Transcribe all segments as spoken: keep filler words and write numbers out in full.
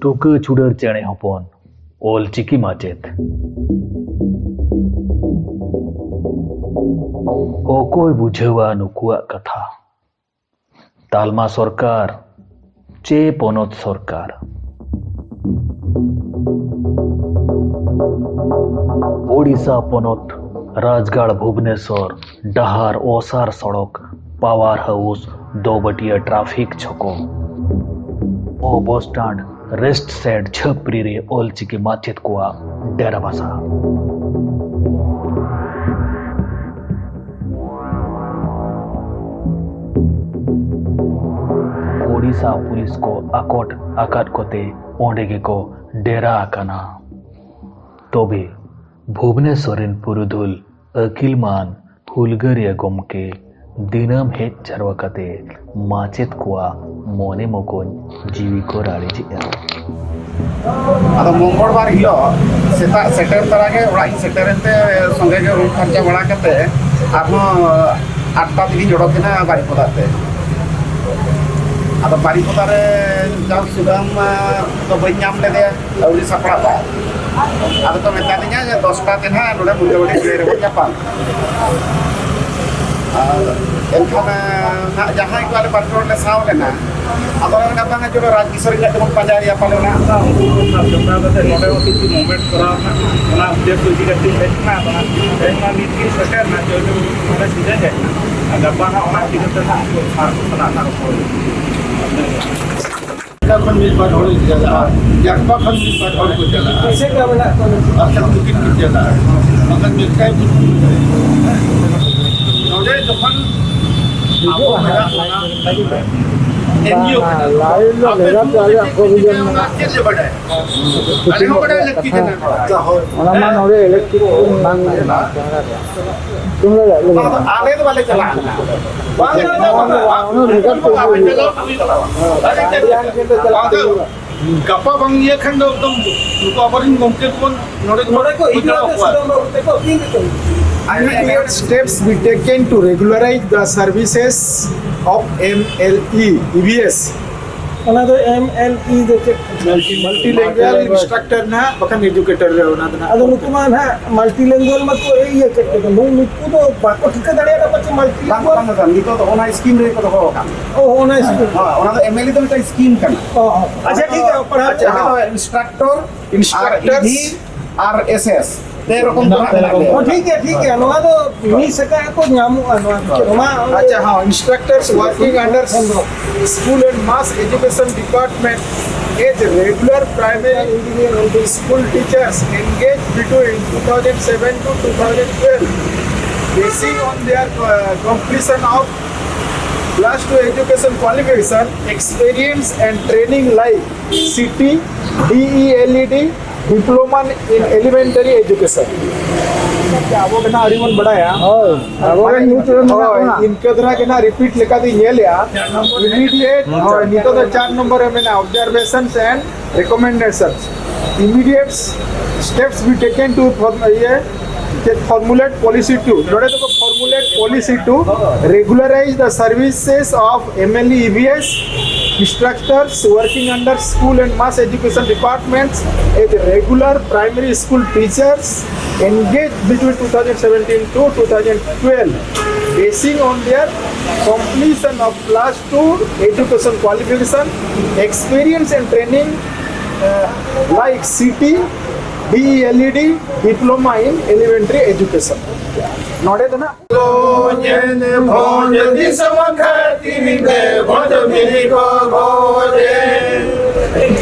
ᱛᱩᱠᱟᱹ ᱪᱩᱰᱟᱹᱨ ᱪᱮᱬᱮ ᱦᱚᱯᱚᱱ, ᱚᱞ ᱪᱤᱠᱤ ᱢᱟᱪᱮᱫ᱾ ᱚᱠᱚᱭ ᱵᱩᱡᱷᱟᱹᱣᱟ ᱱᱩᱠᱩᱣᱟᱜ ᱠᱟᱛᱷᱟ? ᱛᱟᱞᱢᱟ ᱥᱚᱨᱠᱟᱨ ᱪᱮ ᱯᱚᱱᱚᱛ ᱥᱚᱨᱠᱟᱨ? ᱳᱰᱤᱥᱟ ᱯᱚᱱᱚᱛ, ᱨᱟᱡᱽᱜᱟᱲ ᱵᱷᱩᱵᱽᱱᱮᱥᱚᱨ, ᱰᱟᱦᱟᱨ, ᱚᱥᱟᱨ ᱥᱚᱲᱚᱠ, ᱯᱟᱣᱟᱨ ᱦᱟᱣᱩᱥ, ᱫᱚᱵᱟᱹᱴᱤᱭᱟᱹ ᱴᱨᱟᱯᱷᱤᱠ ᱪᱷᱚᱠᱚ, ᱚ ᱵᱚᱥ ᱥᱴᱟᱱᱰ, ᱨᱮᱥᱴ ᱥᱮᱰ ᱪᱷᱟᱹᱯᱨᱤ ᱨᱮ ᱚᱞᱪᱤᱠᱤ ᱢᱟᱪᱮᱫ ᱠᱚᱣᱟᱜ ᱰᱮᱨᱟ ᱵᱟᱥᱟ᱾ ᱳᱰᱤᱥᱟ ᱯᱩᱞᱤᱥ ᱠᱚ ᱟᱠᱚᱴ ᱟᱠᱟᱫ ᱠᱚᱛᱮ ᱚᱸᱰᱮ ᱜᱮᱠᱚ ᱰᱮᱨᱟ ᱟᱠᱟᱱᱟ᱾ ᱛᱚᱵᱮ ᱵᱷᱩᱵᱽᱱᱮᱥᱚᱨ ᱨᱮᱱ ᱯᱩᱨᱩᱫᱷᱩᱞ ᱟᱹᱠᱤᱞ ᱢᱟᱱ ᱦᱩᱞᱜᱟᱹᱨᱤᱭᱟᱹ ᱜᱚᱢᱠᱮ ᱫᱤᱱᱟᱹᱢ ᱦᱮᱡ ᱡᱟᱨᱣᱟ ᱠᱟᱛᱮ ᱢᱟᱪᱮᱫ ᱠᱚᱣᱟᱜ ᱢᱚᱱᱮ ᱢᱚᱠᱚᱧ ᱡᱤᱣᱤ ᱠᱚ ᱨᱟᱲᱮᱡᱮᱜᱼᱟ᱾ ᱟᱫᱚ ᱢᱚᱝᱜᱚᱞ ᱵᱟᱨ ᱦᱤᱞᱳᱜ ᱥᱮᱛᱟᱜ ᱥᱮᱴᱮᱨ ᱛᱚᱨᱟ ᱜᱮ ᱚᱲᱟᱜ ᱤᱧ ᱥᱮᱴᱮᱨᱮᱱ ᱛᱮ ᱥᱚᱸᱜᱮ ᱜᱮ ᱩᱢ ᱯᱷᱟᱨᱪᱟ ᱵᱟᱲᱟ ᱠᱟᱛᱮ ᱟᱨᱦᱚᱸ ᱟᱴ ᱴᱟ ᱛᱮᱜᱤᱧ ᱚᱰᱚᱠᱮᱱᱟ ᱵᱟᱨᱤᱯᱚᱫᱟ ᱛᱮ᱾ ᱟᱫᱚ ᱵᱟᱨᱤᱯᱚᱫᱟ ᱨᱮ ᱡᱟᱣ ᱥᱩᱫᱟᱢ, ᱟ, ᱫᱚ ᱵᱟᱹᱧ ᱧᱟᱢ ᱞᱮᱫᱮᱭᱟ᱾ ᱟᱹᱣᱨᱤ ᱥᱟᱯᱲᱟᱜᱼᱟ᱾ ᱟᱫᱚ ᱠᱚ ᱢᱮᱛᱟ ᱫᱤᱧᱟ ᱡᱮ ᱫᱚᱥᱴᱟ ᱛᱮ ᱱᱟᱦᱟᱜ ᱱᱚᱰᱮ ᱢᱩᱱᱰᱟᱹᱵᱟᱹᱲᱤ ᱥᱤᱲᱟᱹ ᱨᱮᱵᱚᱱ ᱧᱟᱯᱟᱢ᱾ ᱟᱨ ᱮᱱᱠᱷᱟᱱ, ᱱᱟᱦᱟᱜ ᱡᱟᱦᱟᱸᱭ ᱠᱚ ᱟᱞᱮ ᱵᱟᱨ ᱯᱮ ᱦᱚᱲ ᱞᱮ ᱥᱟᱶ ᱞᱮᱱᱟ, ᱟᱫᱚ ᱞᱮ ᱢᱮᱱᱟ, "ᱵᱟᱝᱟ, ᱪᱚᱞᱚ ᱨᱟᱡᱽ ᱠᱤᱥᱳᱨ ᱜᱮ ᱛᱮᱵᱚᱱ ᱯᱟᱸᱡᱟᱭᱮᱭᱟ ᱯᱟᱞᱮ ᱱᱟᱦᱟᱜ᱾" ᱚᱱᱠᱟ ᱩᱱᱠᱩ ᱠᱚ ᱥᱟᱵ ᱡᱚᱴᱟᱣ ᱠᱟᱛᱮ ᱱᱚᱰᱮ ᱦᱚᱸ ᱠᱤᱪᱷᱩ movement ᱠᱚᱨᱟᱣ ᱨᱮᱱᱟᱜ ᱚᱱᱟ ᱩᱫᱽᱫᱮᱥᱥᱚ ᱤᱫᱤ ᱠᱟᱛᱮ ᱦᱮᱡ ᱮᱱᱟ᱾ ᱟᱫᱚ ᱱᱟᱦᱟᱜ ᱛᱮᱦᱮᱧ ᱢᱟ ᱱᱤᱛ ᱜᱮ ᱥᱮᱴᱮᱨ ᱮᱱᱟ, ᱪᱚ ᱱᱚᱰᱮ ᱥᱤᱫᱷᱟᱹ ᱦᱮᱡ ᱮᱱᱟ᱾ ᱟᱨ ᱜᱟᱯᱟ ᱦᱟᱸᱜ ᱚᱱᱟ ᱤᱫᱤ ᱠᱟᱛᱮ ᱱᱟᱦᱟᱜ ᱩᱱᱠᱩ ᱥᱟᱨ ᱠᱚ ᱥᱟᱞᱟᱜ ᱱᱟᱦᱟᱜ ᱨᱚᱯᱚᱲ ᱦᱩᱭᱩᱜᱼᱟ᱾ ᱚᱠᱟ ᱠᱷᱚᱱ ᱢᱤᱫ ᱵᱟᱨ ᱦᱚᱲ ᱠᱚ ᱪᱟᱞᱟᱜᱼᱟ, ᱡᱟᱨᱯᱟ ᱠᱷᱚᱱ ᱢᱤᱫ ᱵᱟᱨ ᱦᱚᱲ ᱠᱚ ᱪᱟᱞᱟᱜᱼᱟ, ᱟᱨ ᱠᱷᱟᱱ ᱱᱩᱠᱤᱱ ᱠᱤᱱ ᱪᱟᱞᱟᱜᱼᱟ, ᱵᱟᱠᱷᱟᱱ ᱢᱤᱫᱴᱟᱝ ᱠᱤᱱ ᱪᱟᱞᱟᱜᱼᱟ᱾ ᱱᱚᱰᱮ ᱡᱚᱠᱷᱚᱱ ᱟᱵᱚ ᱢᱮᱱᱟᱜ ᱵᱚᱱᱟ, NGO ᱠᱟᱱᱟ ᱵᱚᱱ, ᱟᱯᱮ ᱥᱩᱢᱩᱝ ᱛᱮ ᱪᱮᱫ ᱯᱮ ᱪᱤᱠᱟᱹᱭᱟ, ᱚᱱᱟ ᱪᱮᱫ ᱞᱮ ᱵᱟᱰᱟᱭᱟ? ᱟᱞᱮ ᱦᱚᱸ ᱵᱟᱰᱟᱭ ᱞᱟᱹᱠᱛᱤ ᱠᱟᱱᱟ᱾ ᱚᱱᱟ ᱢᱟ ᱱᱚᱰᱮ electric ᱵᱟᱝ ᱧᱟᱢᱚᱜ ᱠᱟᱱᱟ᱾ ᱵᱟᱝ, ᱟᱞᱮ ᱫᱚ ᱵᱟᱞᱮ ᱪᱟᱞᱟᱜᱼᱟ᱾ ᱵᱟᱝ, ᱟᱞᱮ ᱫᱚ ᱵᱟᱞᱮ ᱪᱟᱞᱟᱜᱼᱟ᱾ ᱚᱱᱟ ᱵᱷᱮᱜᱟᱨ ᱛᱮ ᱦᱩᱭᱩᱜᱼᱟ᱾ ᱵᱟᱝ, ᱜᱟᱯᱟ ᱵᱟᱝ ᱤᱭᱟᱹ ᱠᱷᱟᱱ ᱫᱚ ᱮᱠᱫᱚᱢ ᱱᱩᱠᱩ ᱟᱵᱚᱨᱮᱱ ᱜᱚᱢᱠᱮ ᱠᱚᱵᱚᱱ ᱱᱚᱰᱮ ᱱᱚᱰᱮ ᱠᱚ ᱤᱫᱤ ᱠᱚᱣᱟ᱾ ᱠᱚᱣᱟ᱾ ᱛᱮᱠᱚ ᱤᱫᱤ ᱠᱚᱣᱟ᱾ Immediate steps be taken to regularize the services of M L E E V S. ᱚᱱᱟ ᱫᱚ M L E ᱫᱚ ᱪᱮᱫ? Multilingual instructor ᱱᱟᱦᱟᱜ, ᱵᱟᱠᱷᱟᱱ educator ᱨᱮ ᱚᱱᱟ ᱫᱚ ᱱᱟᱦᱟᱜ᱾ ᱟᱫᱚ ᱱᱩᱠᱩ ᱢᱟ ᱱᱟᱦᱟᱜ multilingual ᱢᱟᱠᱚ ᱤᱭᱟᱹ ᱠᱮᱫ ᱠᱚ, ᱱᱩ-, ᱱᱩᱠᱩ ᱫᱚ ᱵᱟᱠᱚ ᱴᱷᱤᱠᱟᱹ ᱫᱟᱲᱮᱭᱟᱜᱼᱟ ᱯᱟᱪᱮ ᱵᱟᱝ, multilingual᱾ ᱵᱟᱝ, ᱵᱟᱝ, ᱱᱤᱛᱚᱜ ᱫᱚ ᱚᱱᱟ scheme ᱨᱮ ᱠᱚ ᱫᱚᱦᱚ ᱟᱠᱟᱫ᱾ ᱚ, ᱚᱱᱟ scheme᱾ ᱦᱳᱭ, ᱚᱱᱟ ᱫᱚ M L E ᱫᱚ ᱢᱤᱫᱴᱟᱝ scheme ᱠᱟᱱᱟ᱾ ᱚ, ᱦᱚᱸ᱾ ᱟᱪᱪᱷᱟ, ᱴᱷᱤᱠ ᱜᱮᱭᱟ, ᱯᱟᱲᱦᱟᱣ ᱟᱪᱪᱷᱟ, ᱦᱚᱸ᱾ ᱚᱱᱟ ᱫᱚ instructor, instructors᱾ R E D, R S S᱾ ᱯᱮ ᱨᱚᱠᱚᱢ ᱫᱚ ᱦᱟᱸᱜ ᱢᱮᱱᱟᱜ ᱞᱮᱭᱟ᱾ ᱚ, ᱴᱷᱤᱠ ᱜᱮᱭᱟ, ᱴᱷᱤᱠ ᱜᱮᱭᱟ, ᱱᱚᱣᱟ ᱫᱚ ᱢᱤᱫ ᱥᱮᱠᱟ ᱜᱮᱠᱚ ᱧᱟᱢᱚᱜᱼᱟ, ᱱᱚᱣᱟ ᱫᱚ ᱪᱮᱫ? ᱚᱱᱟ ᱟᱪᱪᱷᱟ, ᱦᱚᱸ, instructors working under school and mass education department as regular primary school teachers engaged between two thousand seven to two thousand twelve, basing on their, uh, completion of class two education qualification, experience and training like C T, D E L E D, Diploma in Elementary Education. ᱟᱵᱚ ᱜᱮ ᱱᱟᱦᱟᱜ ᱟᱹᱰᱤ ᱵᱚᱱ ᱵᱟᱲᱟᱭᱟ᱾ ᱦᱳᱭ, ᱟᱵᱚ ᱜᱮ ᱧᱩᱛ ᱨᱮ ᱢᱮᱱᱟᱜ ᱦᱳᱭ, ᱵᱚᱱᱟ᱾ ᱤᱱᱠᱟᱹ ᱫᱷᱟᱨᱟ ᱜᱮ ᱱᱟᱦᱟᱜ repeat ᱞᱮᱠᱟᱛᱮᱧ ᱧᱮᱞᱮᱜᱼᱟ᱾ Immediate, ᱦᱳᱭ, ᱱᱤᱛᱚᱜ ᱫᱚ ᱪᱟᱨ ᱱᱚᱢᱵᱚᱨ ᱨᱮ ᱢᱮᱱᱟᱜᱼᱟ, observations and recommendations. Immediate steps be taken to form-, ᱤᱭᱟᱹ, formulate policy to, ᱱᱚᱰᱮ ᱫᱚᱠᱚ formulate policy to regularize the services of M L E E V S instructors working under school and mass education departments as regular primary school teachers engaged between two thousand seventeen to two thousand twelve, basing on their completion of class two education qualification, experience and training, uh, like C T, D E L E D, Diploma in Elementary Education. ᱱᱚᱰᱮ ᱫᱚ ᱱᱟᱜ ᱜᱚᱡᱮᱱ ᱵᱷᱚᱸᱡᱽ ᱫᱤᱥᱚᱢ ᱠᱷᱟᱹᱛᱤᱨ ᱛᱮ ᱵᱷᱚᱸᱡᱽ ᱵᱤᱨᱤ ᱠᱚ ᱜᱚᱡᱮᱱ᱾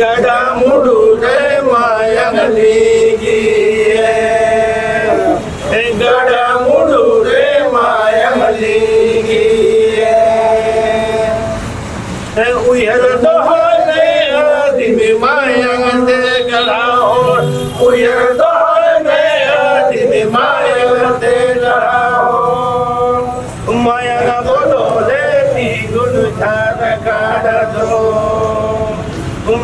ᱜᱟᱰᱟ ᱢᱩᱰᱩ ᱨᱮ ᱢᱟᱭᱟᱝ ᱞᱤᱸᱜᱤᱭᱮᱱ᱾ ᱜᱟᱰᱟ ᱢᱩᱰᱩ ᱨᱮ ᱢᱟᱭᱟᱝ ᱞᱤᱸᱜᱤᱭᱮᱱ᱾ ᱩᱭᱦᱟᱹᱨ ᱫᱚᱦᱚᱭ ᱢᱮ ᱟᱹᱫᱤᱢ ᱢᱟᱭᱟᱝ ᱛᱮ ᱜᱟᱲᱦᱟᱣ ᱦᱚᱲ᱾ ᱩᱭᱦᱟᱹᱨ ᱫᱚᱦᱚᱭ ᱢᱮ ᱟᱹᱫᱤᱢ ᱢᱟᱭᱟᱝ ᱛᱮ ᱜᱟᱲᱦᱟᱣ ᱦᱚᱲ᱾ ᱢᱟᱭᱟᱝ ᱵᱚᱫᱚᱞᱮ ᱛᱤᱸᱜᱩᱱ ᱡᱷᱟᱨᱠᱷᱟᱸᱰ ᱫᱚ᱾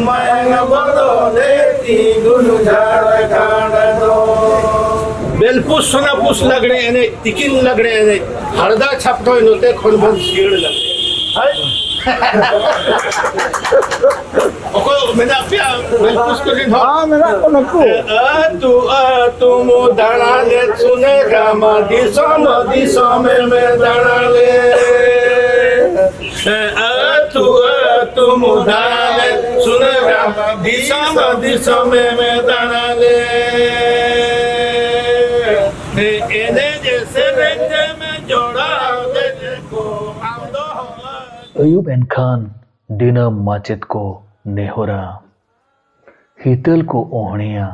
ᱢᱟᱭᱟᱝ ᱵᱚᱫᱚᱞᱮ ᱛᱤᱸᱜᱩᱱ ᱡᱷᱟᱨᱠᱷᱟᱸᱰ᱾ ᱥᱚᱱᱟᱯᱩᱥ ᱞᱟᱜᱽᱲᱮ ᱮᱱᱮᱡ, ᱛᱤᱠᱤᱱ ᱞᱟᱜᱽᱲᱮ ᱮᱱᱮᱡ, ᱦᱟᱲᱫᱟ ᱪᱷᱟᱯᱴᱚᱭ ᱱᱚᱛᱮ ᱠᱷᱚᱱ ᱵᱚᱱ ᱥᱤᱭᱟᱹᱲ ᱞᱟᱜᱽᱲᱮ᱾ ᱦᱳᱭ᱾ ᱚᱠᱚᱭ ᱢᱮᱱᱟᱜ ᱯᱮᱭᱟ ᱵᱮᱞᱯᱩᱥ ᱠᱚᱨᱮᱱ ᱦᱚᱲ? ᱦᱮᱸ, ᱢᱮᱱᱟᱜ ᱠᱚ ᱱᱩᱠᱩ᱾ ᱟᱹᱛᱩ ᱟᱹᱛᱩ ᱢᱩ ᱫᱟᱬᱟ ᱞᱮ ᱥᱩᱱᱮ ᱜᱟᱢᱟ, ᱫᱤᱥᱚᱢ ᱫᱤᱥᱚᱢ ᱮᱢ ᱫᱟᱬᱟ ᱞᱮ᱾ ᱟᱹᱛᱩ ᱟᱹᱛᱩ ᱢᱩ ᱫᱟᱬᱟ ᱞᱮ ᱥᱩᱱᱮ ᱜᱟᱢᱟ, ᱫᱤᱥᱚᱢ ᱫᱤᱥᱚᱢ ᱮᱢ ᱫᱟᱬᱟ ᱞᱮ᱾ ᱮᱱᱮᱡ ᱥᱮᱨᱮᱧ ᱛᱮᱢ ᱡᱚᱲᱟᱣ ᱞᱮ ᱠᱚ ᱟᱢ ᱫᱚ᱾ ᱟᱹᱭᱩᱵ ᱮᱱᱠᱷᱟᱱ ᱫᱤᱱᱟᱹᱢ ᱢᱟᱪᱮᱛ ᱠᱚ ᱱᱮᱦᱚᱨᱟ, ᱦᱤᱛᱟᱹᱞ ᱠᱚ ᱚᱦᱬᱮᱭᱟ,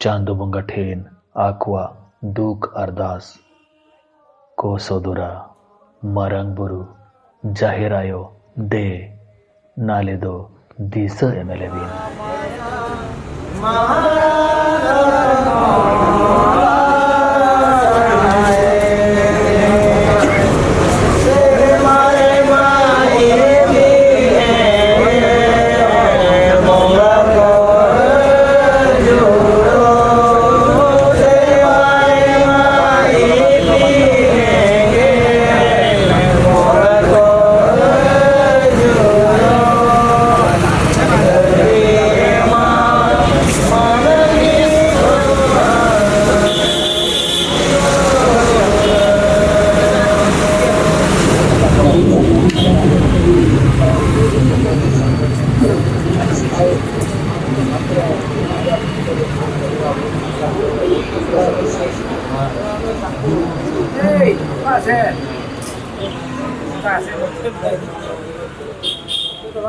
ᱪᱟᱸᱫᱚ ᱵᱚᱸᱜᱟ ᱴᱷᱮᱱ ᱟᱠᱚᱣᱟᱜ ᱫᱩᱠ ᱟᱨᱫᱟᱥ ᱠᱚ ᱥᱚᱫᱚᱨᱟ᱾ ᱢᱟᱨᱟᱝ ᱵᱩᱨᱩ, ᱡᱟᱦᱮᱨ ᱟᱭᱳ, ᱫᱮ ᱱᱟᱞᱮ ᱫᱚ ᱫᱤᱥᱟᱹ ᱮᱢ ᱞᱮᱵᱤᱱ᱾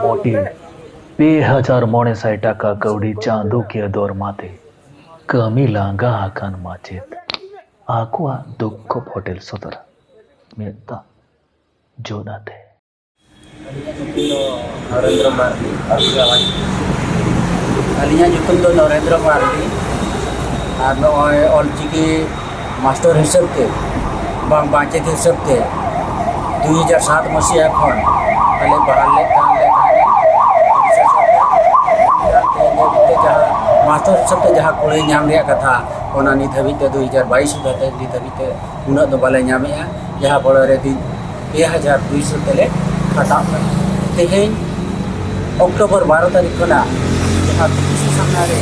ᱢᱚᱴᱤ ᱯᱮ ᱦᱟᱡᱟᱨ ᱢᱚᱬᱮ ᱥᱟᱭ ᱴᱟᱠᱟ ᱠᱟᱹᱣᱰᱤ ᱪᱟᱸᱫᱚᱠᱤᱭᱟᱹ ᱫᱚᱨᱢᱟ ᱛᱮ ᱠᱟᱹᱢᱤ ᱞᱟᱸᱜᱟ ᱟᱠᱟᱱ ᱢᱟᱪᱮᱛ ᱟᱠᱚᱣᱟᱜ ᱫᱩᱠᱠᱷᱚ ᱯᱷᱚᱴᱮᱞ ᱥᱚᱫᱚᱨᱟ ᱢᱤᱫ ᱫᱟᱜ ᱡᱚᱫᱟᱛᱮ᱾ ᱟᱹᱞᱤᱧᱟᱜ ᱧᱩᱛᱩᱢ ᱫᱚ ᱱᱚᱨᱮᱱᱫᱨᱚ ᱢᱟᱨᱰᱤ᱾ ᱟᱹᱞᱤᱧᱟᱜ ᱧᱩᱛᱩᱢ ᱫᱚ ᱱᱚᱨᱮᱱᱫᱨᱚ ᱢᱟᱨᱰᱤ᱾ ᱟᱨ ᱱᱚᱜᱼᱚᱭ ᱚᱞᱪᱤᱠᱤ ᱢᱟᱥᱴᱟᱨ ᱦᱤᱥᱟᱹᱵ ᱛᱮ, ᱵᱟᱝ ᱢᱟᱪᱮᱛ ᱦᱤᱥᱟᱹᱵ ᱛᱮ, ᱫᱩᱭ ᱦᱟᱡᱟᱨ ᱥᱟᱛ ᱢᱟᱹᱥᱤᱦᱟ ᱠᱷᱚᱱ ᱟᱞᱮ ᱵᱟᱦᱟᱞ ᱞᱮᱫ ᱠᱟᱱ ᱞᱮ ᱛᱟᱦᱮᱸᱱᱟ᱾ ᱛᱮᱦᱮᱧ ᱫᱷᱟᱹᱵᱤᱡ ᱛᱮ ᱡᱟᱦᱟᱸ ᱢᱟᱥᱴᱟᱨ ᱦᱤᱥᱟᱹᱵ ᱛᱮ ᱡᱟᱦᱟᱸ ᱠᱩᱲᱟᱹᱭ ᱧᱟᱢ ᱨᱮᱭᱟᱜ ᱠᱟᱛᱷᱟ, ᱚᱱᱟ ᱱᱤᱛ ᱦᱟᱹᱵᱤᱡ ᱛᱮ ᱫᱩ ᱦᱟᱡᱟᱨ ᱵᱟᱭᱤᱥ ᱫᱷᱟᱹᱵᱤᱡ ᱛᱮ ᱩᱱᱟᱹᱜ ᱫᱚ ᱵᱟᱞᱮ ᱧᱟᱢᱮᱜᱼᱟ, ᱡᱟᱦᱟᱸ ᱯᱷᱚᱞᱚ ᱨᱮ ᱛᱤᱱ ᱯᱮ ᱦᱟᱡᱟᱨ ᱫᱩᱭᱥᱚ ᱛᱮᱞᱮ ᱠᱷᱟᱴᱟᱜ ᱠᱟᱱᱟ᱾ ᱛᱮᱦᱮᱧ ᱚᱠᱴᱳᱵᱚᱨ ᱵᱟᱨᱚ ᱛᱟᱹᱨᱤᱠᱷ ᱠᱷᱚᱱᱟᱜ ᱡᱟᱦᱟᱸ ᱵᱤ ᱰᱤ ᱥᱤ ᱥᱟᱢᱱᱟ ᱨᱮ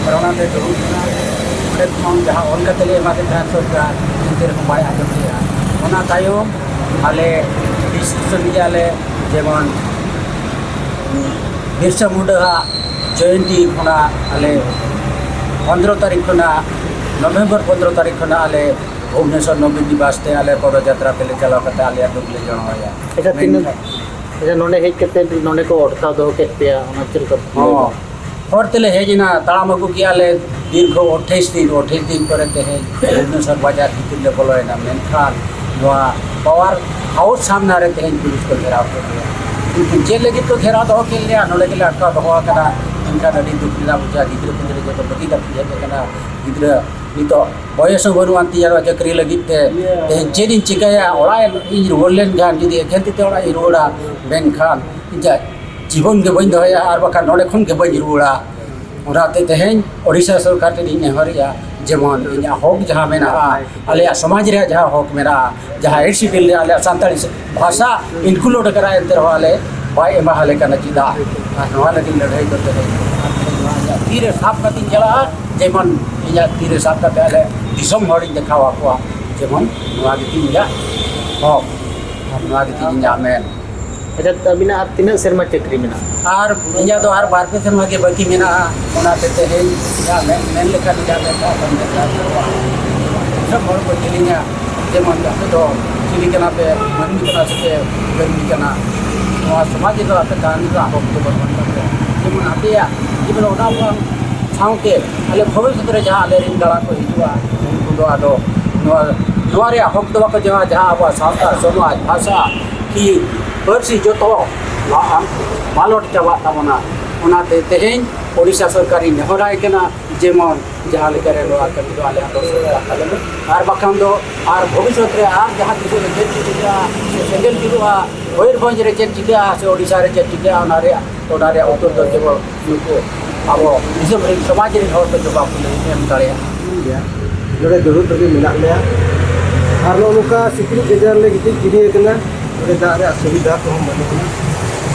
ᱫᱷᱚᱨᱱᱟ ᱛᱮ ᱫᱩᱲᱩᱵ ᱠᱟᱱᱟ, ᱚᱸᱰᱮ ᱠᱷᱚᱱ ᱡᱟᱦᱟᱸ ᱚᱞ ᱠᱟᱛᱮ ᱞᱮ ᱮᱢᱟᱫᱮ ᱛᱟᱦᱮᱸᱫ ᱥᱚᱨᱠᱟᱨ, ᱮᱱᱛᱮ ᱨᱮᱦᱚᱸ ᱵᱟᱭ ᱟᱸᱡᱚᱢ ᱞᱮᱫᱼᱟ᱾ ᱚᱱᱟ ᱛᱟᱭᱚᱢ ᱟᱞᱮ ᱰᱤᱥᱤᱥᱚᱱ ᱞᱮᱫᱼᱟ ᱞᱮ, ᱡᱮᱢᱚᱱ ᱵᱤᱨᱥᱟ ᱢᱩᱱᱰᱟᱹᱣᱟᱜ ᱡᱚᱭᱚᱱᱛᱤ ᱠᱷᱚᱱᱟᱜ ᱟᱞᱮ ᱯᱚᱱᱫᱽᱨᱚ ᱛᱟᱹᱨᱤᱠᱷ ᱠᱷᱚᱱᱟᱜ, ᱱᱚᱵᱷᱮᱢᱵᱚᱨ ᱯᱚᱱᱫᱽᱨᱚ ᱛᱟᱹᱨᱤᱠᱷ ᱠᱷᱚᱱᱟᱜ ᱟᱞᱮ ᱵᱷᱩᱵᱽᱱᱮᱥᱚᱨ ᱱᱚᱵᱤᱱ ᱱᱤᱵᱟᱥ ᱛᱮ ᱟᱞᱮ ᱯᱚᱫᱚᱡᱟᱛᱨᱟ ᱛᱮᱞᱮ ᱪᱟᱞᱟᱣ ᱠᱟᱛᱮ ᱟᱞᱮᱭᱟᱜ ᱫᱩᱠ ᱞᱮ ᱡᱟᱱᱟᱣ ᱟᱭᱟ᱾ ᱟᱪᱪᱷᱟ, ᱛᱤᱱᱟᱹᱜ, ᱢᱮᱱᱠᱷᱟᱱ ᱟᱪᱪᱷᱟ, ᱱᱚᱰᱮ ᱦᱮᱡ ᱠᱟᱛᱮ ᱱᱚᱰᱮ ᱠᱚ ᱚᱴᱠᱟᱣ ᱫᱚᱦᱚ ᱠᱮᱫ ᱯᱮᱭᱟ, ᱚᱱᱟ ᱪᱮᱫ ᱞᱮᱠᱟ ᱯᱮ ᱦᱚᱸ, ᱦᱚᱨ ᱛᱮᱞᱮ ᱦᱮᱡ ᱮᱱᱟ, ᱛᱟᱲᱟᱢ ᱟᱹᱜᱩ ᱠᱮᱜᱼᱟ ᱞᱮ ᱫᱤᱨᱜᱷᱚ ᱟᱴᱷᱟᱭᱤᱥ ᱫᱤᱱ᱾ ᱟᱴᱷᱟᱭᱤᱥ ᱫᱤᱱ ᱯᱚᱨᱮ ᱛᱮᱦᱮᱧ ᱵᱷᱩᱵᱽᱱᱮᱥᱚᱨ ᱵᱟᱡᱟᱨ ᱵᱷᱤᱛᱤᱨ ᱞᱮ ᱵᱚᱞᱚᱭᱮᱱᱟ᱾ ᱢᱮᱱᱠᱷᱟᱱ ᱱᱚᱣᱟ ᱯᱟᱣᱟᱨ ᱦᱟᱣᱩᱥ ᱥᱟᱢᱱᱟ ᱨᱮ ᱛᱮᱦᱮᱧ ᱯᱩᱞᱤᱥ ᱠᱚ ᱜᱷᱮᱨᱟᱣ ᱠᱮᱫ ᱞᱮᱭᱟ᱾ ᱩᱱᱠᱩ ᱪᱮᱫ ᱞᱟᱹᱜᱤᱫ ᱠᱚ ᱜᱷᱮᱨᱟᱣ ᱫᱚᱦᱚ ᱠᱮᱫ ᱞᱮᱭᱟ, ᱱᱚᱰᱮ ᱜᱮᱞᱮ ᱟᱴᱠᱟᱣ ᱫᱚᱦᱚ ᱟᱠᱟᱱᱟ᱾ ᱢᱮᱱᱠᱷᱟᱱ ᱟᱹᱰᱤ ᱫᱩᱠ ᱨᱮᱱᱟᱜ ᱵᱩᱡᱷᱟᱹᱜᱼᱟ, ᱜᱤᱫᱽᱨᱟᱹ ᱯᱤᱫᱽᱨᱟᱹ ᱡᱚᱛᱚ ᱵᱟᱹᱜᱤ ᱠᱟᱛᱮ ᱦᱮᱡ ᱟᱠᱟᱱᱟ᱾ ᱜᱤᱫᱽᱨᱟᱹ ᱱᱤᱛᱚᱜ ᱵᱚᱭᱮᱥ ᱦᱚᱸ ᱵᱟᱹᱱᱩᱜ ᱟᱱ ᱛᱤᱧᱟ ᱱᱚᱣᱟ ᱪᱟᱹᱠᱨᱤ ᱞᱟᱹᱜᱤᱫ ᱛᱮ᱾ ᱛᱮᱦᱮᱧ ᱪᱮᱫ ᱤᱧ ᱪᱤᱠᱟᱹᱭᱟ? ᱚᱲᱟᱜ ᱤᱧ ᱨᱩᱣᱟᱹᱲ ᱞᱮᱱᱠᱷᱟᱱ, ᱡᱩᱫᱤ ᱮᱠᱷᱮᱱ ᱛᱤ ᱛᱮ ᱚᱲᱟᱜ ᱤᱧ ᱨᱩᱣᱟᱹᱲᱟ, ᱢᱮᱱᱠᱷᱟᱱ ᱤᱧᱟᱹᱜ ᱡᱤᱵᱚᱱ ᱜᱮ ᱵᱟᱹᱧ ᱫᱚᱦᱚᱭᱟ, ᱟᱨ ᱵᱟᱠᱷᱟᱱ ᱱᱚᱰᱮ ᱠᱷᱚᱱ ᱜᱮ ᱵᱟᱹᱧ ᱨᱩᱣᱟᱹᱲᱟ᱾ ᱚᱱᱟᱛᱮ ᱛᱮᱦᱮᱧ ᱳᱰᱤᱥᱟ ᱥᱚᱨᱠᱟᱨ ᱴᱷᱮᱱ ᱤᱧ ᱱᱮᱦᱚᱨᱮᱜᱼᱟ, ᱡᱮᱢᱚᱱ ᱤᱧᱟᱹᱜ ᱦᱚᱠ ᱡᱟᱦᱟᱸ ᱢᱮᱱᱟᱜᱼᱟ, ᱟᱞᱮᱭᱟᱜ ᱥᱚᱢᱟᱡᱽ ᱨᱮᱭᱟᱜ ᱡᱟᱦᱟᱸ ᱦᱚᱠ ᱢᱮᱱᱟᱜᱼᱟ, ᱡᱟᱦᱟᱸ ᱮᱭᱤᱴ ᱥᱤᱰᱩᱞ ᱨᱮ ᱟᱞᱮᱭᱟᱜ ᱥᱟᱱᱛᱟᱲᱤ ᱵᱷᱟᱥᱟ ᱤᱱᱠᱞᱩᱰ ᱟᱠᱟᱱᱟ, ᱮᱱᱛᱮ ᱨᱮᱦᱚᱸ ᱟᱞᱮ ᱵᱟᱭ ᱮᱢᱟ ᱞᱮ ᱠᱟᱱᱟ᱾ ᱪᱮᱫᱟᱜ? ᱟᱨ ᱱᱚᱣᱟ ᱞᱟᱹᱜᱤᱫ ᱞᱟᱹᱲᱦᱟᱹᱭ ᱫᱚ ᱛᱮᱦᱮᱧ ᱱᱚᱣᱟ ᱤᱧᱟᱹᱜ ᱛᱤ ᱨᱮ ᱥᱟᱵ ᱠᱟᱛᱮᱧ ᱪᱟᱞᱟᱜᱼᱟ, ᱡᱮᱢᱚᱱ ᱤᱧᱟᱹᱜ ᱛᱤ ᱨᱮ ᱥᱟᱵ ᱠᱟᱛᱮ ᱟᱞᱮ ᱫᱤᱥᱚᱢ ᱦᱚᱲᱤᱧ ᱫᱮᱠᱷᱟᱣ ᱟᱠᱚᱣᱟ, ᱡᱮᱢᱚᱱ ᱱᱚᱣᱟ ᱜᱮ ᱛᱤᱧ ᱤᱧᱟᱹᱜ ᱦᱚᱠ ᱟᱨ ᱱᱚᱣᱟ ᱜᱮ ᱛᱤᱧ ᱤᱧᱟᱹᱜ ᱢᱮᱱ᱾ ᱟᱪᱪᱷᱟ, ᱛᱚ ᱟᱹᱵᱤᱱᱟᱜ ᱟᱨ ᱛᱤᱱᱟᱹᱜ ᱥᱮᱨᱢᱟ ᱪᱟᱹᱠᱨᱤ ᱢᱮᱱᱟᱜᱼᱟ? ᱟᱨ ᱤᱧᱟᱹᱜ ᱫᱚ ᱟᱨ ᱵᱟᱨ ᱯᱮ ᱥᱮᱨᱢᱟ ᱜᱮ ᱵᱟᱹᱠᱤ ᱢᱮᱱᱟᱜᱼᱟ᱾ ᱚᱱᱟᱛᱮ ᱛᱮᱦᱮᱧ ᱤᱧᱟᱹᱜ ᱢᱮᱱ, ᱢᱮᱱ ᱞᱮᱠᱷᱟᱱ ᱤᱧᱟᱹᱜ ᱢᱮᱱ ᱠᱟᱜ ᱠᱟᱱ ᱜᱮᱭᱟ, ᱫᱤᱥᱚᱢ ᱦᱚᱲ ᱠᱚ ᱡᱮᱞᱮᱧᱟ, ᱡᱮᱢᱚᱱ ᱟᱯᱮ ᱫᱚ ᱪᱤᱞᱤ ᱠᱟᱱᱟ ᱯᱮ, ᱢᱟᱹᱱᱢᱤ ᱠᱟᱱᱟ ᱥᱮ ᱯᱮ ᱢᱟᱹᱱᱢᱤ ᱠᱟᱱᱟ? ᱱᱚᱣᱟ ᱥᱚᱢᱟᱡᱽ ᱨᱮᱫᱚ ᱟᱯᱮ ᱛᱟᱦᱮᱱ ᱨᱮᱱᱟᱜ ᱦᱚᱠ ᱫᱚ ᱵᱟᱹᱱᱩᱜ ᱟᱱ ᱛᱟᱯᱮᱭᱟ᱾ ᱡᱮᱢᱚᱱ ᱟᱯᱮᱭᱟᱜ ᱡᱮᱢᱚᱱ ᱚᱱᱟ ᱵᱟᱝ ᱥᱟᱶᱛᱮ ᱟᱞᱮ ᱵᱷᱚᱵᱤᱥᱥᱚᱛ ᱨᱮ ᱡᱟᱦᱟᱸ ᱟᱞᱮ ᱨᱮᱱ ᱜᱟᱬᱟ ᱠᱚ ᱦᱤᱡᱩᱜᱼᱟ, ᱩᱱᱠᱩ ᱫᱚ ᱟᱫᱚ ᱱᱚᱣᱟ, ᱱᱚᱣᱟ ᱨᱮᱭᱟᱜ ᱦᱚᱠ ᱫᱚ ᱵᱟᱠᱚ ᱧᱟᱢᱟ, ᱡᱟᱦᱟᱸ ᱟᱵᱚᱣᱟᱜ ᱥᱟᱶᱛᱟ, ᱥᱚᱢᱟᱡᱽ, ᱵᱷᱟᱥᱟ ᱠᱤ ᱯᱟᱹᱨᱥᱤ ᱡᱚᱛᱚ ᱢᱟ-, ᱢᱟᱞᱚᱴ ᱪᱟᱵᱟᱜ ᱛᱟᱵᱚᱱᱟ᱾ ᱚᱱᱟᱛᱮ ᱛᱮᱦᱮᱧ ᱳᱰᱤᱥᱟ ᱥᱚᱨᱠᱟᱨᱤᱧ ᱱᱮᱦᱚᱨᱟᱭ ᱠᱟᱱᱟ, ᱡᱮᱢᱚᱱ ᱡᱟᱦᱟᱸ ᱞᱮᱠᱟᱨᱮ ᱱᱚᱣᱟ ᱠᱟᱹᱢᱤ ᱫᱚ ᱟᱞᱮᱭᱟᱜ ᱫᱚ ᱥᱚᱨᱠᱟᱨ ᱛᱟᱞᱮ ᱢᱮ, ᱟᱨ ᱵᱟᱠᱷᱟᱱ ᱫᱚ ᱟᱨ ᱵᱷᱚᱵᱤᱥᱥᱚᱛ ᱨᱮ ᱟᱨ ᱡᱟᱦᱟᱸ ᱛᱤᱥᱚᱜ ᱨᱮ ᱪᱮᱫ ᱪᱤᱠᱟᱹᱜᱼᱟ, ᱥᱮ ᱥᱮᱸᱜᱮᱞ ᱡᱩᱞᱩᱜᱼᱟ, ᱢᱚᱭᱩᱨᱵᱷᱚᱸᱡᱽ ᱨᱮ ᱪᱮᱫ ᱪᱤᱠᱟᱹᱜᱼᱟ, ᱥᱮ ᱳᱰᱤᱥᱟ ᱨᱮ ᱪᱮᱫ ᱪᱤᱠᱟᱹᱜᱼᱟ, ᱚᱱᱟ ᱨᱮᱭᱟᱜ, ᱚᱱᱟ ᱨᱮᱭᱟᱜ ᱩᱛᱛᱚᱨ ᱫᱚ ᱠᱮᱵᱚᱞ ᱱᱩᱠᱩ ᱟᱵᱚ ᱫᱤᱥᱚᱢ ᱨᱮᱱ ᱥᱚᱢᱟᱡᱽ ᱨᱮᱱ ᱦᱚᱲ ᱠᱚ ᱡᱚᱵᱟᱵ ᱵᱚᱱ ᱮᱢ ᱫᱟᱲᱮᱭᱟᱜᱼᱟ᱾ ᱜᱮᱭᱟ᱾ ᱱᱚᱰᱮ ᱫᱩᱲᱩᱵ ᱨᱮᱜᱮ ᱢᱮᱱᱟᱜ ᱞᱮᱭᱟ᱾ ᱟᱨ ᱱᱚᱜᱼᱚ ᱱᱚᱝᱠᱟ ᱥᱤᱠᱲᱤᱡ ᱜᱮᱡᱮᱨ ᱞᱮ ᱜᱤᱛᱤᱡ ᱜᱤᱰᱤ ᱟᱠᱟᱱᱟ᱾ ᱱᱚᱰᱮ ᱫᱟᱜ ᱨᱮᱭᱟᱜ ᱥᱩᱵᱤᱫᱷᱟ ᱠᱚᱦᱚᱸ ᱵᱟᱹᱱᱩᱜᱼᱟ᱾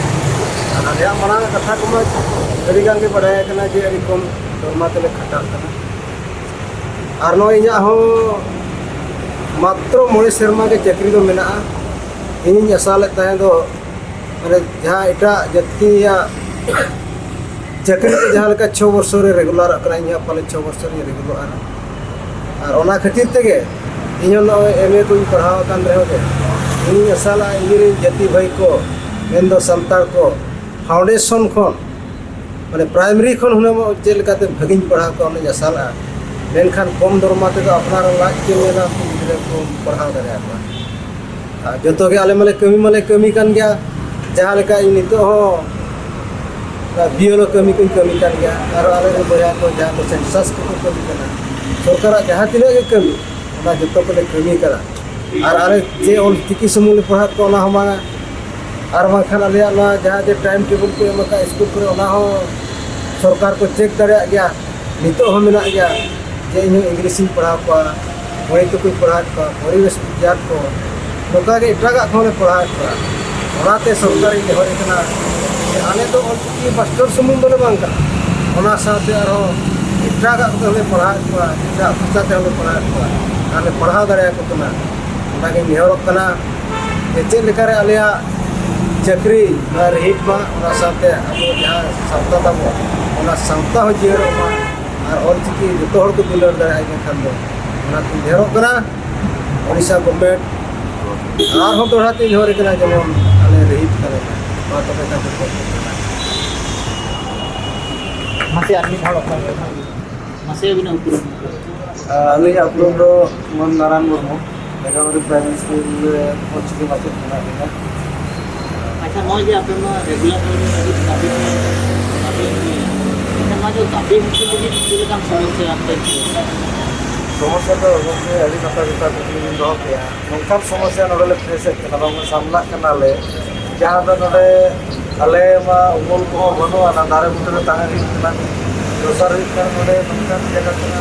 ᱟᱨ ᱟᱞᱮᱭᱟᱜ ᱢᱟᱲᱟᱝ ᱠᱟᱛᱷᱟ ᱠᱚᱢᱟ ᱟᱹᱰᱤ ᱜᱟᱱ ᱜᱮ ᱵᱟᱰᱟᱭ ᱟᱠᱟᱱᱟ ᱡᱮ ᱟᱹᱰᱤ ᱠᱚᱢ ᱫᱚᱨᱢᱟ ᱛᱮᱞᱮ ᱠᱷᱟᱴᱟᱜ ᱠᱟᱱᱟ᱾ ᱟᱨ ᱱᱚᱜᱼᱚᱭ ᱤᱧᱟᱹᱜ ᱦᱚᱸ ᱢᱟᱛᱨᱚ ᱢᱚᱬᱮ ᱥᱮᱨᱢᱟ ᱜᱮ ᱪᱟᱹᱠᱨᱤ ᱫᱚ ᱢᱮᱱᱟᱜᱼᱟ᱾ ᱤᱧᱤᱧ ᱟᱥᱟ ᱞᱮᱫ ᱛᱟᱦᱮᱸ ᱫᱚ, ᱢᱟᱱᱮ, ᱡᱟᱦᱟᱸ ᱮᱴᱟᱜ ᱡᱟᱹᱛᱤᱭᱟᱜ ᱪᱟᱹᱠᱨᱤ ᱨᱮ ᱡᱟᱦᱟᱸ ᱞᱮᱠᱟ ᱪᱷᱚ ᱵᱚᱪᱷᱚᱨ ᱨᱮ ᱨᱮᱜᱩᱞᱟᱨᱚᱜ ᱠᱟᱱᱟ, ᱤᱧ ᱦᱚᱸ ᱯᱟᱞᱮ ᱪᱷᱚ ᱵᱚᱪᱷᱚᱨ ᱤᱧ ᱨᱮᱜᱩᱞᱚᱜᱼᱟ᱾ ᱟᱨ ᱚᱱᱟ ᱠᱷᱟᱹᱛᱤᱨ ᱛᱮᱜᱮ ᱤᱧ ᱦᱚᱸ ᱱᱚᱜᱼᱚᱭ ᱮᱢ ᱮ ᱠᱚᱧ ᱯᱟᱲᱦᱟᱣ ᱟᱠᱟᱱ ᱨᱮᱦᱚᱸ ᱜᱮ, ᱤᱧᱤᱧ ᱟᱥᱟ ᱞᱮᱫᱼᱟ ᱤᱧᱨᱮᱱ ᱡᱟᱹᱛᱤ ᱵᱷᱟᱹᱭ ᱠᱚ, ᱢᱮᱱᱫᱚ ᱥᱟᱱᱛᱟᱲ ᱠᱚ, ᱯᱷᱟᱣᱩᱱᱰᱮᱥᱚᱱ ᱠᱷᱚᱱ, ᱢᱟᱱᱮ, ᱯᱨᱟᱭᱢᱟᱨᱤ ᱠᱷᱚᱱ ᱦᱩᱱᱟᱹᱝ ᱪᱮᱫ ᱞᱮᱠᱟᱛᱮ ᱵᱷᱟᱹᱜᱤᱧ ᱯᱟᱲᱦᱟᱣ ᱠᱚᱣᱟ, ᱚᱱᱟᱧ ᱟᱥᱟ ᱞᱮᱫᱼᱟ᱾ ᱢᱮᱱᱠᱷᱟᱱ ᱠᱚᱢ ᱫᱚᱨᱢᱟ ᱛᱮᱫᱚ ᱟᱯᱱᱟᱨ ᱞᱟᱡ ᱜᱮ ᱧᱮᱞᱟ, ᱜᱤᱫᱽᱨᱟᱹ ᱠᱚᱢ ᱯᱟᱲᱦᱟᱣ ᱫᱟᱲᱮᱭᱟᱠᱚᱣᱟ᱾ ᱟᱨ ᱡᱚᱛᱚ ᱜᱮ ᱟᱞᱮ ᱢᱟᱞᱮ ᱠᱟᱹᱢᱤ ᱢᱟᱞᱮ ᱠᱟᱹᱢᱤ ᱠᱟᱱ ᱜᱮᱭᱟ, ᱡᱟᱦᱟᱸ ᱞᱮᱠᱟ ᱤᱧ ᱱᱤᱛᱚᱜ ᱦᱚᱸ ᱚᱱᱟ ᱵᱤᱭᱮᱞᱳ ᱠᱟᱹᱢᱤ ᱠᱚᱧ ᱠᱟᱹᱢᱤ ᱠᱟᱱ ᱜᱮᱭᱟ, ᱟᱨ ᱟᱞᱮ ᱨᱮᱱ ᱵᱚᱭᱦᱟ ᱠᱚ ᱡᱟᱦᱟᱸ ᱠᱚ ᱥᱮᱱᱥᱟᱥ ᱠᱚᱠᱚ ᱠᱟᱹᱢᱤ ᱠᱟᱱᱟ, ᱥᱚᱨᱠᱟᱨᱟᱜ ᱡᱟᱦᱟᱸ ᱛᱤᱱᱟᱹᱜ ᱜᱮ ᱠᱟᱹᱢᱤ, ᱚᱱᱟ ᱡᱚᱛᱚ ᱠᱚᱞᱮ ᱠᱟᱹᱢᱤ ᱠᱟᱱᱟ᱾ ᱟᱨ ᱟᱞᱮ ᱡᱮ ᱚᱞ ᱪᱤᱠᱤ ᱥᱩᱢᱩᱝ ᱞᱮ ᱯᱟᱲᱦᱟᱜ ᱠᱚ, ᱚᱱᱟ ᱦᱚᱸ ᱵᱟᱝᱟ, ᱟᱨ ᱵᱟᱝᱠᱷᱟᱱ ᱟᱞᱮᱭᱟᱜ ᱱᱚᱣᱟ ᱡᱟᱦᱟᱸ ᱡᱮ ᱴᱟᱭᱤᱢ ᱴᱮᱵᱚᱞ ᱠᱚ ᱮᱢ ᱟᱠᱟᱫ ᱥᱠᱩᱞ ᱠᱚᱨᱮ, ᱚᱱᱟ ᱦᱚᱸ ᱥᱚᱨᱠᱟᱨ ᱠᱚ ᱪᱮᱠ ᱫᱟᱲᱮᱭᱟᱜ ᱜᱮᱭᱟ᱾ ᱱᱤᱛᱚᱜ ᱦᱚᱸ ᱢᱮᱱᱟᱜ ᱜᱮᱭᱟ ᱡᱮ ᱤᱧ ᱦᱚᱸ ᱤᱝᱞᱤᱥ ᱤᱧ ᱯᱟᱲᱦᱟᱣ ᱠᱚᱣᱟ, ᱢᱟᱹᱭ ᱛᱟᱠᱚᱧ ᱯᱟᱲᱦᱟᱣᱮᱫ ᱠᱚᱣᱟ, ᱯᱚᱨᱤᱵᱮᱥ ᱵᱤᱜᱽᱜᱟᱱ ᱠᱚ, ᱱᱚᱝᱠᱟ ᱜᱮ ᱮᱴᱟᱜᱟᱜ ᱠᱚᱦᱚᱸ ᱞᱮ ᱯᱟᱲᱦᱟᱣᱮᱫ ᱠᱚᱣᱟ᱾ ᱚᱱᱟᱛᱮ ᱥᱚᱨᱠᱟᱨᱤᱧ ᱱᱮᱦᱚᱨᱮ ᱠᱟᱱᱟ ᱡᱮ ᱟᱞᱮ ᱫᱚ ᱚᱞᱪᱤᱠᱤ ᱢᱟᱥᱴᱟᱨ ᱥᱩᱢᱩᱝ ᱫᱚᱞᱮ ᱵᱟᱝ ᱠᱟᱱᱟ, ᱚᱱᱟ ᱥᱟᱶᱛᱮ ᱟᱨᱦᱚᱸ ᱮᱴᱟᱜᱟᱜ ᱠᱚᱛᱮ ᱦᱚᱸᱞᱮ ᱯᱟᱲᱦᱟᱣᱮᱫ ᱠᱚᱣᱟ, ᱮᱴᱟᱜ ᱵᱷᱟᱥᱟ ᱛᱮᱦᱚᱸ ᱞᱮ ᱯᱟᱲᱦᱟᱣᱮᱫ ᱠᱚᱣᱟ, ᱟᱨ ᱞᱮ ᱯᱟᱲᱦᱟᱣ ᱫᱟᱲᱮᱭᱟᱠᱚ ᱠᱟᱱᱟ᱾ ᱚᱱᱟᱜᱤᱧ ᱱᱮᱦᱚᱨᱚᱜ ᱠᱟᱱᱟ ᱡᱮ ᱪᱮᱫ ᱞᱮᱠᱟᱨᱮ ᱟᱞᱮᱭᱟᱜ ᱪᱟᱹᱠᱨᱤ ᱱᱚᱣᱟ ᱨᱤᱦᱤᱴ ᱢᱟ, ᱚᱱᱟ ᱥᱟᱶᱛᱮ ᱟᱵᱚ ᱡᱟᱦᱟᱸ ᱥᱟᱶᱛᱟ ᱛᱟᱵᱚ, ᱚᱱᱟ ᱥᱟᱶᱛᱟ ᱦᱚᱸ ᱡᱤᱭᱟᱹᱲᱚᱜ ᱢᱟ, ᱟᱨ ᱚᱞᱪᱤᱠᱤ ᱡᱚᱛᱚ ᱦᱚᱲ ᱠᱚ ᱫᱩᱞᱟᱹᱲ ᱫᱟᱲᱮᱭᱟᱜᱼᱟ᱾ ᱤᱱᱟᱹ ᱠᱷᱟᱱ ᱫᱚ ᱚᱱᱟᱛᱤᱧ ᱱᱮᱦᱚᱨᱚᱜ ᱠᱟᱱᱟ ᱳᱰᱤᱥᱟ ᱜᱚᱵᱷᱢᱮᱱᱴ, ᱟᱨᱦᱚᱸ ᱫᱚᱦᱲᱟ ᱛᱤᱧ ᱱᱮᱦᱚᱨ ᱠᱟᱱᱟ ᱡᱮᱢᱚᱱ ᱟᱞᱮ ᱨᱤᱦᱤᱴ ᱛᱟᱞᱮ ᱢᱟ᱾ ᱢᱟ ᱛᱚᱵᱮ ᱠᱷᱟᱱ ᱫᱚ ᱢᱟᱥᱮ ᱟᱨ ᱢᱤᱫ ᱦᱚᱲ ᱚᱠᱚᱭ? ᱢᱟᱥᱮ ᱟᱹᱵᱤᱱᱟᱜ ᱩᱯᱨᱩᱢ᱾ ᱟᱹᱞᱤᱧᱟᱜ ᱩᱯᱨᱩᱢ ᱫᱚ ᱢᱚᱱ ᱱᱟᱨᱟᱭᱚᱱ ᱢᱩᱨᱢᱩ, ᱢᱮᱜᱷᱟᱵᱟᱲᱤ ᱯᱨᱟᱭᱢᱟᱨᱤ ᱥᱠᱩᱞ ᱨᱮ ᱚᱞᱪᱤᱠᱤ ᱢᱟᱪᱮᱫ ᱢᱮᱱᱟᱜ ᱞᱤᱧᱟ᱾ ᱟᱪᱪᱷᱟ, ᱱᱚᱜᱼᱚᱭ ᱡᱮ ᱟᱯᱮ ᱢᱟ ᱨᱮᱜᱩᱞᱟᱨ ᱫᱟᱹᱵᱤ ᱯᱮ, ᱫᱟᱹᱵᱤ ᱯᱮ, ᱮᱱᱠᱷᱟᱱ ᱱᱚᱣᱟ ᱡᱮ ᱫᱟᱹᱵᱤ ᱦᱚᱪᱚ ᱞᱟᱹᱜᱤᱫ ᱪᱮᱫ ᱞᱮᱠᱟᱱ ᱥᱚᱢᱚᱥᱥᱟ ᱟᱯᱮ? ᱥᱚᱢᱚᱥᱥᱟ ᱫᱚ ᱜᱚᱢᱠᱮ ᱟᱹᱰᱤ ᱱᱟᱯᱟᱭ ᱱᱟᱯᱟᱭ ᱠᱩᱠᱞᱤ ᱵᱤᱱ ᱫᱚᱦᱚ ᱠᱮᱜᱼᱟ᱾ ᱱᱚᱝᱠᱟᱱ ᱥᱚᱢᱚᱥᱥᱟ ᱱᱚᱰᱮ ᱞᱮ ᱯᱷᱮᱥᱮᱫ ᱠᱟᱱᱟ, ᱵᱟᱝ ᱥᱟᱢᱱᱟᱜ ᱠᱟᱱᱟᱞᱮ, ᱡᱟᱦᱟᱸ ᱫᱚ ᱱᱚᱰᱮ ᱟᱞᱮ ᱢᱟ ᱩᱢᱩᱞ ᱠᱚᱦᱚᱸ ᱵᱟᱹᱱᱩᱜᱼᱟ, ᱚᱱᱟ ᱫᱟᱨᱮ ᱵᱩᱴᱟᱹ ᱨᱮ ᱛᱟᱦᱮᱸ ᱦᱩᱭᱩᱜ ᱠᱟᱱᱟ᱾ ᱫᱚᱥᱟᱨ ᱦᱩᱭᱩᱜ ᱠᱟᱱᱟ, ᱱᱚᱰᱮ ᱱᱚᱝᱠᱟᱱ ᱡᱟᱭᱜᱟ ᱠᱟᱱᱟ,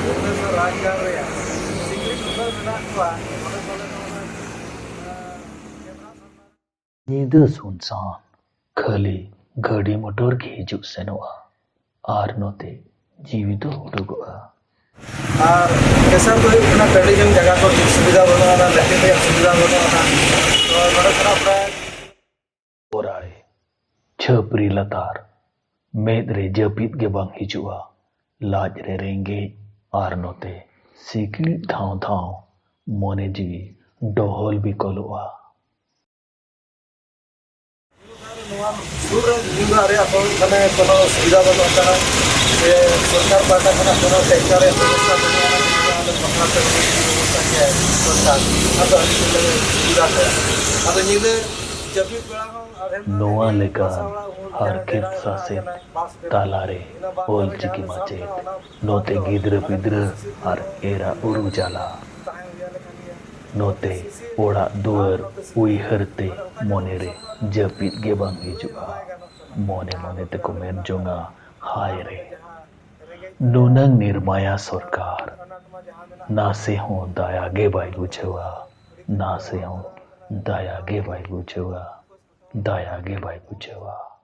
ᱵᱷᱩᱵᱽᱱᱮᱥᱚᱨ ᱨᱟᱡᱽᱜᱟᱲ ᱨᱮᱭᱟᱜ ᱥᱤᱠᱲᱤ ᱠᱚ ᱢᱮᱱᱟᱜ ᱠᱚᱣᱟ, ᱚᱸᱰᱮ ᱯᱟᱞᱮ ᱱᱚᱣᱟ, ᱟᱸ, ᱧᱤᱫᱟᱹ ᱥᱩᱱᱥᱟᱱ, ᱠᱷᱟᱹᱞᱤ ᱜᱟᱹᱰᱤ ᱢᱚᱴᱚᱨ ᱜᱮ ᱦᱤᱡᱩᱜ ᱥᱮᱱᱚᱜᱼᱟ ᱟᱨ ᱱᱚᱛᱮ ᱡᱤᱣᱤ ᱫᱚ ᱩᱰᱩᱠᱚᱜᱼᱟ᱾ ᱟᱨ ᱛᱮᱥᱟᱨ ᱫᱚ ᱦᱩᱭᱩᱜ ᱠᱟᱱᱟ, ᱴᱟᱺᱰᱤ ᱡᱚᱝ ᱡᱟᱭᱜᱟ ᱠᱚ ᱴᱷᱤᱠ ᱥᱩᱵᱤᱫᱷᱟ ᱵᱟᱹᱱᱩᱜᱼᱟ, ᱚᱱᱟ ᱞᱮᱴᱨᱤᱱ ᱨᱮᱭᱟᱜ ᱥᱩᱵᱤᱫᱷᱟ ᱵᱟᱹᱱᱩᱜᱼᱟ, ᱚᱱᱟ ᱛᱚ ᱱᱚᱰᱮ ᱠᱷᱚᱱᱟᱜ ᱯᱨᱟᱭ ᱯᱚᱨᱟᱭ ᱪᱷᱟᱹᱯᱨᱤ ᱞᱟᱛᱟᱨ, ᱢᱮᱫ ᱨᱮ ᱡᱟᱹᱯᱤᱫ ᱜᱮ ᱵᱟᱝ ᱦᱤᱡᱩᱜᱼᱟ, ᱞᱟᱡ ᱨᱮ ᱨᱮᱸᱜᱮᱡ ᱟᱨ ᱱᱚᱛᱮ ᱥᱤᱠᱲᱤᱡ ᱫᱷᱟᱣ ᱫᱷᱟᱣ ᱢᱚᱱᱮ ᱡᱤᱣᱤ ᱰᱚᱦᱚᱞ ᱵᱤᱠᱚᱞᱚᱜᱼᱟ᱾ ᱱᱚᱣᱟ ᱥᱩᱨ ᱨᱮ ᱧᱩ ᱫᱟᱜ ᱨᱮᱭᱟᱜ ᱠᱚ-, ᱢᱟᱱᱮ ᱠᱳᱱᱳ ᱥᱩᱵᱤᱫᱷᱟ ᱵᱟᱹᱱᱩᱜ ᱟᱠᱟᱫᱟ᱾ ᱥᱮ ᱥᱚᱨᱠᱟᱨ ᱯᱟᱦᱴᱟ ᱠᱷᱚᱱᱟᱜ ᱠᱳᱱᱳ ᱴᱮᱝᱠᱟᱨ ᱨᱮᱭᱟᱜ ᱵᱮᱵᱚᱥᱛᱷᱟ ᱵᱟᱹᱱᱩᱜ ᱟᱱᱟ, ᱧᱩ ᱫᱟᱜ ᱟᱞᱮ ᱵᱟᱠᱷᱨᱟ ᱛᱮ ᱵᱮᱵᱚᱥᱛᱷᱟ ᱠᱮᱭᱟ ᱥᱚᱨᱠᱟᱨ, ᱚᱱᱟ ᱫᱚ ᱟᱹᱰᱤ ᱡᱳᱨ ᱞᱮ ᱥᱩᱵᱤᱫᱷᱟ ᱠᱚᱜᱼᱟ᱾ ᱟᱫᱚ ᱧᱤᱫᱟᱹ ᱡᱟᱹᱯᱤᱫ ᱵᱮᱲᱟ ᱦᱚᱸ ᱟᱞᱮ ᱱᱚᱣᱟ ᱞᱮᱠᱟᱱ ᱦᱟᱨᱠᱮᱛ ᱥᱟᱥᱮᱛ ᱛᱟᱞᱟᱨᱮ ᱚᱞᱪᱤᱠᱤ ᱢᱟᱪᱮᱫ, ᱱᱚᱛᱮ ᱜᱤᱫᱽᱨᱟᱹ ᱯᱤᱫᱽᱨᱟᱹ ᱟᱨ ᱮᱨᱟ ᱩᱨᱩ ᱡᱟᱞᱟ᱾ ᱱᱚᱛᱮ ᱚᱲᱟᱜ ᱫᱩᱣᱟᱹᱨ ᱩᱭᱦᱟᱹᱨ ᱛᱮ ᱢᱚᱱᱮᱨᱮ ᱡᱟᱹᱯᱤᱫ ᱜᱮ ᱵᱟᱝ ᱦᱤᱡᱩᱜᱼᱟ᱾ ᱢᱚᱱᱮ ᱢᱚᱱᱮ ᱛᱮᱠᱚ ᱢᱮᱱ ᱡᱚᱝᱟ, ᱦᱟᱭ ᱨᱮ, ᱱᱩᱱᱟᱹᱝ ᱱᱤᱨᱢᱟᱭᱟ ᱥᱚᱨᱠᱟᱨ, ᱱᱟᱥᱮ ᱦᱚᱸ ᱫᱟᱭᱟ ᱜᱮ ᱵᱟᱭ ᱵᱩᱡᱷᱟᱹᱣᱟ, ᱱᱟᱥᱮ ᱦᱚᱸ ᱫᱟᱭᱟ ᱜᱮ ᱵᱟᱭ ᱵᱩᱡᱷᱟᱹᱣᱟ, ᱫᱟᱭᱟ ᱜᱮ ᱵᱟᱭ ᱵᱩᱡᱷᱟᱹᱣᱟ᱾